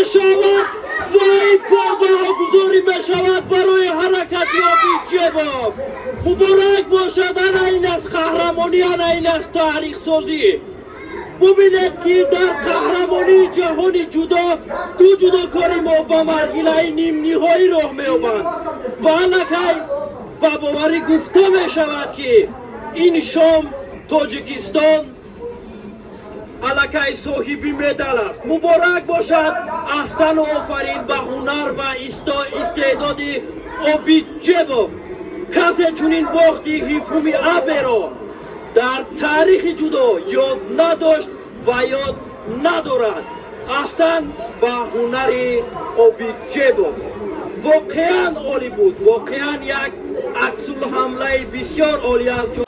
Мешавад ва ин побаҳогузорӣ мешавад барои ҳаракати Обиджебов. Муборак бошад! Ана ин аст қаҳрамонӣ, ана ин аст таърихсозӣ. Бубинед, ки дар қаҳрамонии ҷаҳони ҷудо ду ҷудокори мо ба марҳилаи нимниҳоӣ роҳ меёбанд ва аллакай ба боварӣ гуфта мешавад, ки ин шом Тоҷикистон аллакай соҳиби медал аст. Муборак бошад, аҳсану офарин ба ҳунар ва истеъдоди Обиджебов. Касе чунин бохти Ҳифуми Аберо дар таърихи ҷудо ёд надошт ва ёд надорад. Аҳсан ба ҳунари Обиджебов, воқеан олӣ буд, воқеан як аксулҳамлаи бисёр олӣ аз